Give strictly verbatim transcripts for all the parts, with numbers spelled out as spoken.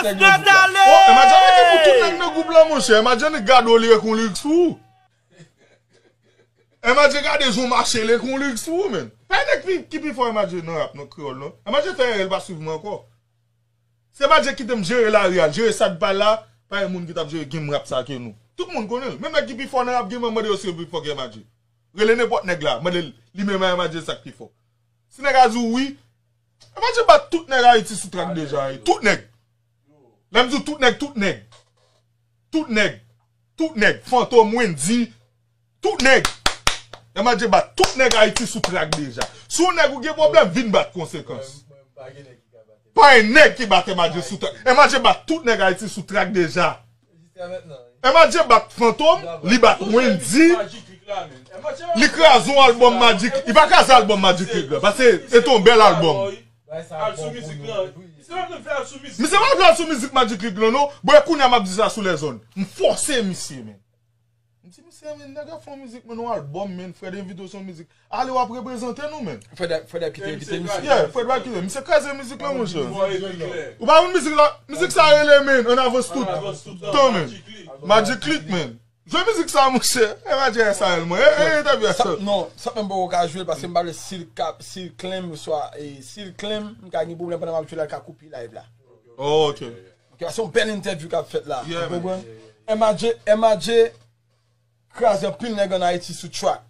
Nèg yo di la. Oh, M A J ap di pou tout nèg nan gwoup la, monchè. M A J annik gade w, li ekri yon lyrics pou ou. M A J gade zon mache, li ekri yon lyrics pou ou, menn. Pa nèg ki, ki pi fò M A J nan rap, nan kreyòl, non. M A J fè erè, l pa swiv mwen ankò. Se M A J kite m jere lari a, jere sa k pral la, pa gen moun ki t ap jere game rap sa ke nou. Tout moun konnen l. Menm nèg ki pi fò nan rap game an mande yo si yo pi fò ke M A J. Rele nenpòt nèg la, mande l, li menm a M A J sa k pi fò. Si nèg la di w wi, M A J bat tout nèg Ayiti sou trak deja, wi. Tout nèg. Lè m di w tout nèg, tout nèg. Tout nèg. Tout nèg. Fantom, Wendy. Tout nèg. M A J bat tout nèg Ayiti sou trak deja. Si yon nèg ou gen pwoblèm, vin bat konsekans. Pa gen nèg ki bat M A J sou trak. M A J bat tout nèg Ayiti sou trak deja. M A J bat Fantom, li bat Wendy, li kraze yon albòm Magic, li pa kraze albòm Magic League la, paske se te yon bèl albòm. Misye pa fè al sou mizik Magic League la non. Bon, e kounye a m ap di sa sou lèzòn. M fòse misye, menn. M di misye, menn, nèg ap fè yon mizik, menn, yon albòm, menn, Fred envite w sou yon mizik. Ale w ap reprezante nou, menn. Fred, Fred ap kite envite misye. Yeah, Fred va kite. Misye kraze mizik la, monchè. Ou pa konn mizik la? Mizik sa rele, menn, An avans tout tan, menn. Magic Click, menn. Jwe mizik sa, monchè. E pa jwe sa, mwen. E, e, e, ta byen sa. Non, sa menm poko ka jwe l paske m pa vle si l ka, si l claim, swa, e, si l claim, m ka gen pwoblèm pandan m ap jwe la, l ka koupe live la. Oh, ok. Ok, se yon bèl entèvyou k ap fèt la. Ou konprann? M A J, M A J kraze anpil nèg ann Ayiti sou track.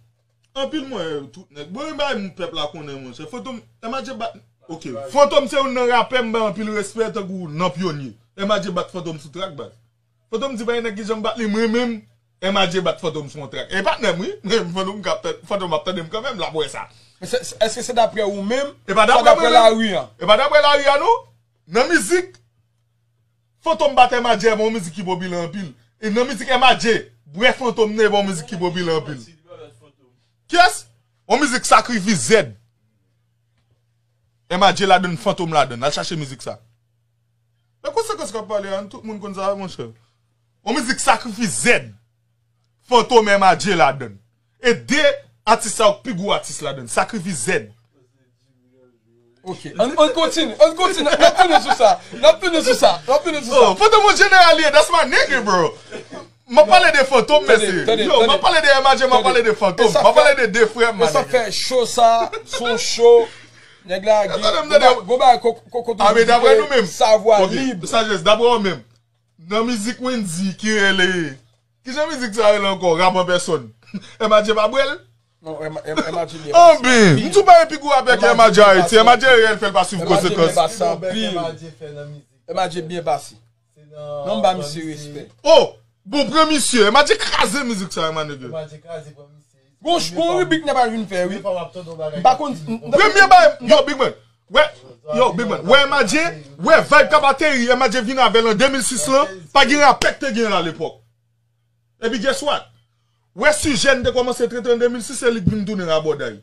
Anpil mwen, tout nèg. Bon, e bay m pèp la konnen, monchè. Fantom, M A J bat. Ok. Fantom se youn nan rapè m bay anpil respè tankou nan pyonye. M A J bat Fantom sou track, baz. Fantom di pa gen nèg ki janm bat li, mwen menm, M A J bat Fantom sou yon track. E patnè m, wi. Mwen, Fantom k ap tan-, Fantom ap tande m kanmenm, l ap wè sa. Men se, se, èske se daprè ou menm? E pa daprè mwen menm. Lari an? E pa daprè lari a, non. Nan mizik, Fantom bat M A J, e pa yon mizik ki popilè anpil. E nan mizik M A J, bwè Fantom nan, e pa yon mizik ki popilè anpil. Kiyès? Yon mizik Sakrifis Z. M A J ladann, Fantom ladann. Al chache mizik sa. Men konsekans k ap pale a, tout moun konn sa, monchè. Yon mizik Sakrifis Z. Fantom, M A J ladann. E de atis sa yo k pi gwo atis ladann. Sakrifis Z. Ok. Ann, ann kontinye, ann kontinye. N ap tounen sou sa. N ap tounen sou sa. N ap tounen sou sa. Oh, Fantom an jeneral ye, that's my nigga, bro. M ap pale de Fantom, mesye. Yo, m ap pale de M A J, m ap pale de Fantom. M ap pale de de frè m, my nigga. E sa fè show sa, se yon show. Nèg la gen gwo bagay, koko tou, savwa lib. Sajès, daprè ou menm. Nan mizik Wendy ki rele, kijan mizik sa rele ankò? Rap an pèsòn. M A J pa bwè l? Non, M A J byen pase. Anben, m di w pa gen pi gwo rapè ke M A J Ayiti. M A J reyèl fè l pa swiv konsekans. M A J byen pase anpil. M A J byen pase. Non, m ba misye respè. Oh! Bon, pran misye. M A J kraze mizik sa, my nigga. Gon, gon ribrik n ap al vin fè, wi. M pa konn. Premye bagay, yo, Big Man. Wè, yo, Big Man. Wè, M A J, wè, vibe k ap ateri, M A J vin avè l an de mil sis lan, pa gen rapè k te gen l alepòk. Epi, guess what? Wè, sijè n te kòmanse trete an de mil sis, se li k vin tounen rabòday.